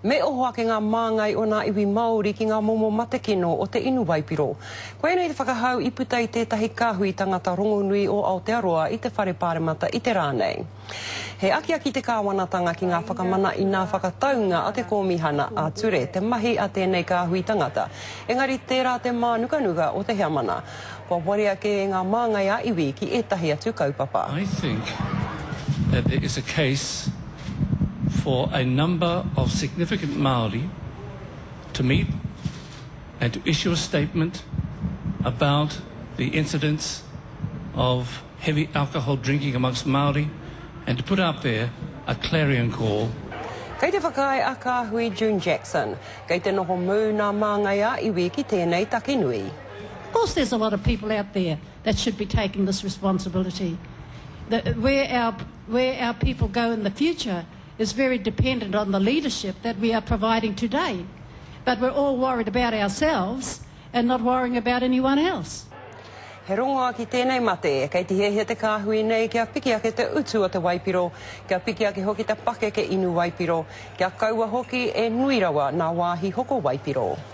Me oho ake ngā māngai o nā iwi Māori ki ngā momo matekino o te inu waipiro. Koinei te whakahau i puta i tētahi kāhui tangata rongonui o Aotearoa i te Whare Pāremata i te rā nei. He akiaki te kāwanatanga ki ngā whakamana i nā whakataunga a te Kōmihana ā-Ture te mahi a tēnei kāhui tangata, engari tērā te mānukanuka o te heamana. Kua warea kē ngā māngai ā-iwi ki ētahi atu kaupapa. I think that there is a case for a number of significant Māori to meet and to issue a statement about the incidence of heavy alcohol drinking amongst Māori and to put out there a clarion call. Kei te whakaae a Kāhui June Jackson, kei te noho mū nā māngai ā-iwi ki tēnei take nui. Of course there's a lot of people out there that should be taking this responsibility. The, where our Where our people go in the future is very dependent on the leadership that we are providing today. But we're all worried about ourselves and not worrying about anyone else. He rongoā ki tēnei mate, kei te hiahia te kāhui nei kia piki ake te utu o te waipiro, kia piki ake hoki te pakeke inu waipiro, kia kaua hoki e nui rawa nā wāhi hoko waipiro.